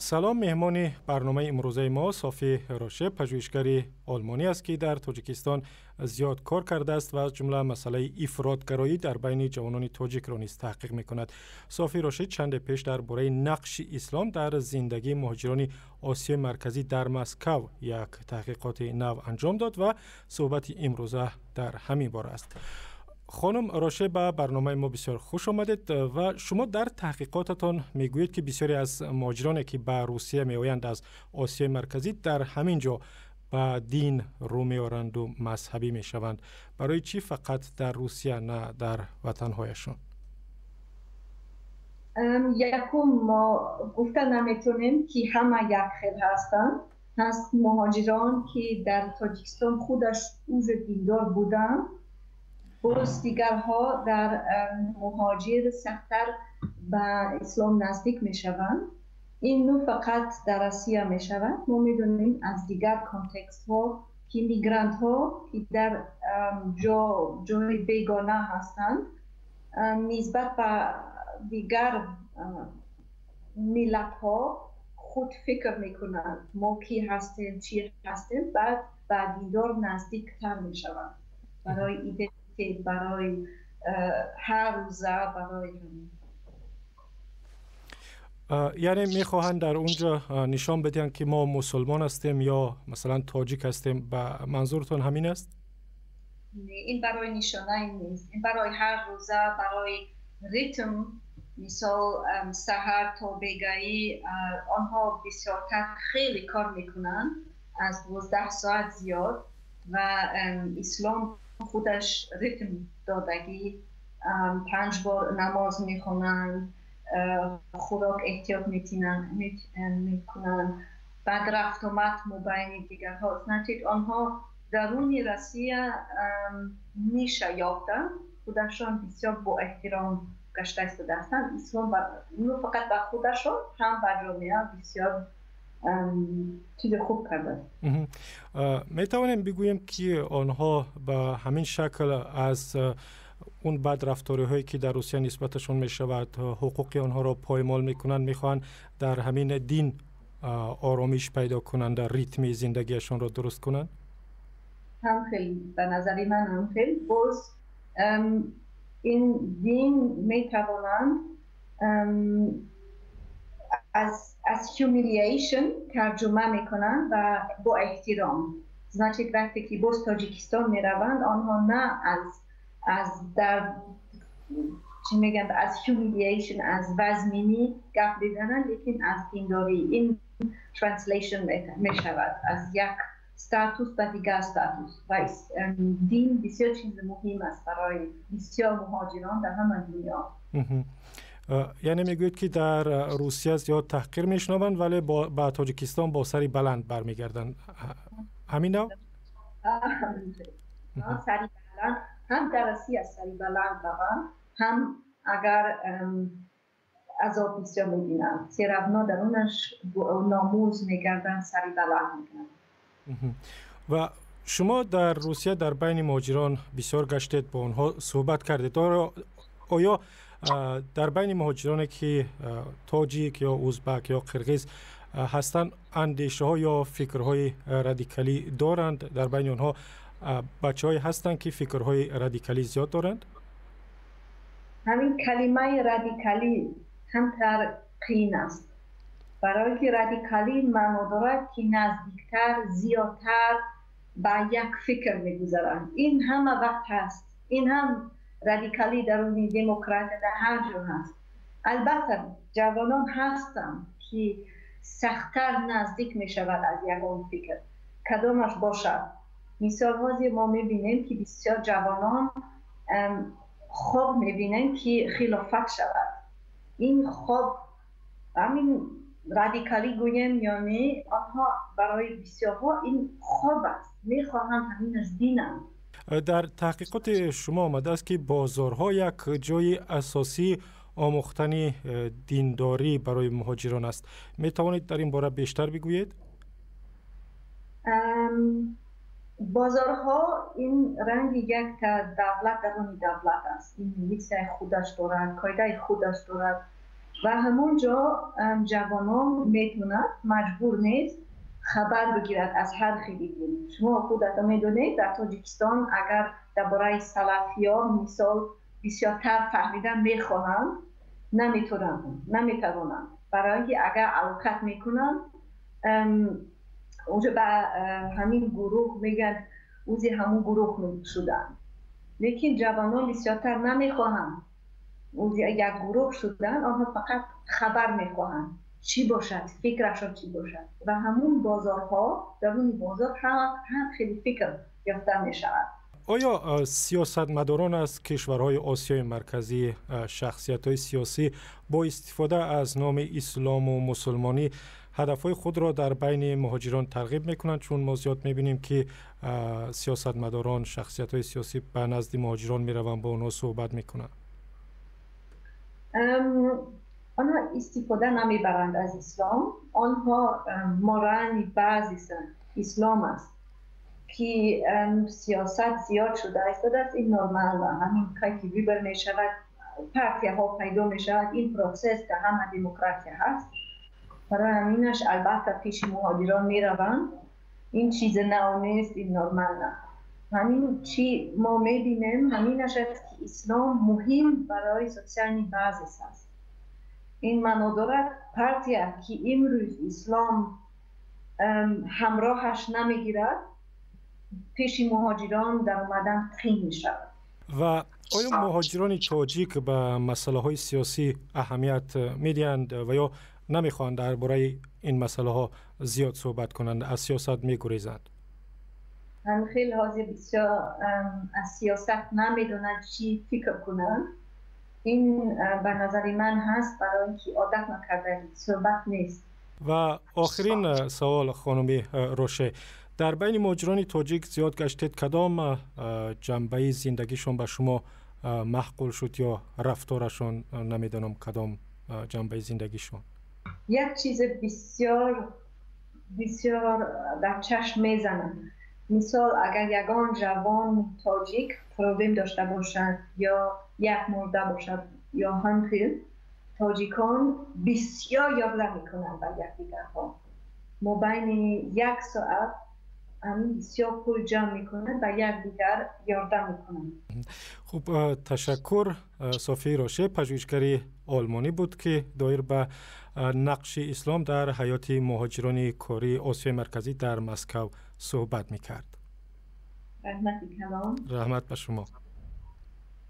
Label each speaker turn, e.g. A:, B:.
A: Салом. Меҳмони барномаи имрӯзаи мо Софи Роше, пажӯҳишгари олмонӣ аст, ки дар Тоҷикистон зиёд кор кардааст ва аз ҷумла масъалаи ифротгароӣ дар байни ҷавонони тоҷикро низ таҳқиқ мекунад. Софи Роше чанде пеш дар бораи нақши ислом дар зиндагии муҳоҷирони Осиёи Марказӣ дар Москав як таҳқиқоти нав анҷом дод ва суҳбати имрӯза дар ҳамин бора аст. Хонум Роше, ба барномаи мо бисёр хуш омадед. Ва шумо дар таҳқиқотатон мегӯед, ки бисёре аз муҳоҷироне, ки ба Русия меоянд аз Осиёи Марказӣ, дар ҳамин ҷо ба дин рӯ меоранду мазҳабӣ мешаванд. Барои чӣ фақат дар Русия, на дар ватанҳояшон?
B: Якум, мо гуфта наметавонем, ки ҳама як хел ҳастанд. Ҳаст муҳоҷирон, ки дар Тоҷикистон худаш уже диндор буданд, боз дигарҳо дар муҳоҷир сахттар ба ислом наздик мешаванд. Ин на фақат дар Россия мешавад. Мо медонем аз дигар контекстҳо, ки мигрантҳо, ки дар ҷои бегона ҳастанд, нисбат ба дигар миллатҳо худ фикр мекунанд, мо кӣ ҳастем, чӣ ҳастем, баъд ба диндор наздиктар мешаванд барои идентитет, барои ҳар рӯза, барои ҳамин.
A: Яъне мехоҳанд дар он ҷо нишон бидиҳанд, ки мо мусулмон ҳастем ё масалан тоҷик ҳастем. Ба манзуртон ҳамин аст?
B: Не, ин барои нишонае нест, ин барои ҳар рӯза, барои ритм. Мисол, саҳар то бегаӣ онҳо бисёртар хеле кор мекунанд, аз 12 соат зиёд, ва ислом худаш ритм додагӣ: панҷ бор намоз мехонанд, хӯрок эҳтиёт мекунанд, баъд рафтомад мобайни дигарҳо. Значит, онҳо даруни Россия ниша ёфтанд, худашон бисёр бо эҳтиром гашта истодаастанд. Ислом на фақат ба худашон, ҳам ба ҷомеа бисёр чизи хуб кардааст.
A: Метавонем бигӯем, ки онҳо ба ҳамин шакл аз он бадрафториҳое, ки дар Русия нисбаташон мешавад, ҳуқуқи онҳоро поймол мекунанд, мехоҳанд дар ҳамин дин оромиш пайдо кунанд, ритми зиндагиашонро дуруст кунанд?
B: Ҳам хел, ба назари ман ҳам хел. Боз ин дин метавонанд аз humiliation тарҷума мекунанд ва бо эҳтиром. Значит, вақте ки боз Тоҷикистон мераванд, онҳо на аз дар, чӣ мегӯянд, аз humiliation, аз вазминӣ гап мезананд, лекин аз диндорӣ. Ин translation мешавад аз як статус ба дигар статус ва дин бисёр чизи муҳим аст барои бисёр муҳоҷирон дар ҳама дунё.
A: Яъне мегӯед, ки дар Русия зиёд таҳқир мешунаванд, вале ба Тоҷикистон бо сари баланд бармегарданд. Ҳамин нав?
B: Сари баланд, ҳам дар Россия сари баланд раванд, ҳам агар азоб бисёр мебинанд, всё равно дарунаш номуз мегарданд, сари баланд мекунанд.
A: Ва шумо дар Русия дар байни муҳоҷирон бисёр гаштед, бо онҳо суҳбат кардед. Оё дар байни муҳоҷироне, ки тоҷик ё узбак ё қирғиз ҳастанд, андешаҳо ё фикрҳои радикалӣ доранд? Дар байни онҳо бачаҳое ҳастанд, ки фикрҳои радикалӣ зиёд доранд?
B: Ҳамин калимаи радикалӣ камтар қиин аст, барое ки радикалӣ маъно дорад, ки наздиктар, зиёдтар ба як фикр мегузаранд. Ин ҳама вақт ҳаст, ин ҳам радикалӣ даруни демократия дар ҳар ҷо ҳаст. Албатта, ҷавонон ҳастанд, ки сахттар наздик мешавад аз ягон фикр, кадомаш бошад. Мисол, ҳозир мо мебинем, ки бисёр ҷавонон хоб мебинанд, ки хилофат шавад. Ин хоб, ҳамин радикалӣ гӯем ё не, онҳо барои бисёрҳо ин хоб аст, мехоҳанд ҳаминаш бинанд.
A: Дар таҳқиқоти шумо омадааст, ки бозорҳо як ҷои асосии омӯхтани диндорӣ барои муҳоҷирон аст. Метавонед дар ин бора бештар бигӯед?
B: Бозорҳо ин ранги як давлат даруни давлат аст. Ин милитсияи худаш дорад, қоидаи худаш дорад. Ва ҳамон ҷо ҷавонон метавонад, маҷбур нест, хабар бигирад аз ҳар хели дин. Шумо худатон медонед, дар Тоҷикистон агар дар бораи салафиё, мисол, бисёртар фаҳмидан мехоҳанд, наметавонанд, барои ки агар алоқат мекунанд, онҷо ба ҳамин гурӯҳ мегӯянд, узи ҳамун гурӯҳ шуданд. Лекин ҷавонон бисёртар намехоҳанд узи як гурӯҳ шудан, онҳо фақат хабар мехоҳанд, чӣ бошад, фикрашон чӣ бошад. Ва ҳамун бозорҳо, даруни бозор ҳар хели фикр ёфта мешавад.
A: Оё сиёсатмадорон аз кишварҳои Осиёи Марказӣ, шахсиятҳои сиёсӣ бо истифода аз номи ислому мусулмонӣ ҳадафҳои худро дар байни муҳоҷирон тарғиб мекунанд? Чун мо зиёд мебинем, ки сиёсатмадорон, шахсиятҳои сиёсӣ ба назди муҳоҷирон мераванд, бо онҳо суҳбат мекунанд.
B: Онҳо истифода намебаранд аз ислом. Онҳо моральный базис ислом аст, ки сиёсат зиёд шуда истодааст, ин нормал. Ҳамин кай ки выбор мешавад, партияҳо пайдо мешавад, ин процесс дар ҳама демократия ҳаст. Барои ҳаминаш албатта пеши муҳоҷирон мераванд. Ин чизи нав нест, ин нормал. Ҳамин чӣ мо мебинем, ҳаминаш аст, ки ислом муҳим барои социальный базис аст. Ин маъно дорад, партия ки имрӯз ислом ҳамроҳаш намегирад, пеши муҳоҷирон даромадан қин мешавад.
A: Ва оё муҳоҷирони тоҷик ба масъалаҳои сиёсӣ аҳамият медиҳанд ва ё намехоҳанд дар бораи ин масъалаҳо зиёд суҳбат кунанд, аз сиёсат мегурезанд?
B: Ҳам хеле ҳозир бисёр аз сиёсат намедонанд чӣ фикр кунанд. Ин ба назари ман ҳаст, барои ин ки одат накардаги, суҳбат нест.
A: Ва охирин савол, хонуми Роше: дар байни муҳоҷирони тоҷик зиёд гаштед, кадом ҷанбаи зиндагишон ба шумо маъқул шуд ё рафторашон, намедонам, кадом ҷанбаи зиндагишон?
B: Як чизи бисёр бисёр дар чашм мезанад. Мисол, агар ягон ҷавон тоҷик проблем дошта бошад ё як мурда бошад ё ҳам хел, тоҷикон бисёр ёрдам мекунанд ба якдигарҳо. Мобайни як соат ҳамин бисёр пул ҷамъ мекунанд, ба якдигар ёрдам мекунанд.
A: Хуб, ташаккур. Софи Роше, пажӯҳишгари олмонӣ буд, ки доир ба нақши ислом дар ҳаёти муҳоҷирони кории Осиёи Марказӣ дар Москав суҳбат мекард.
B: Раҳмати калон.
A: Раҳмат ба шумо.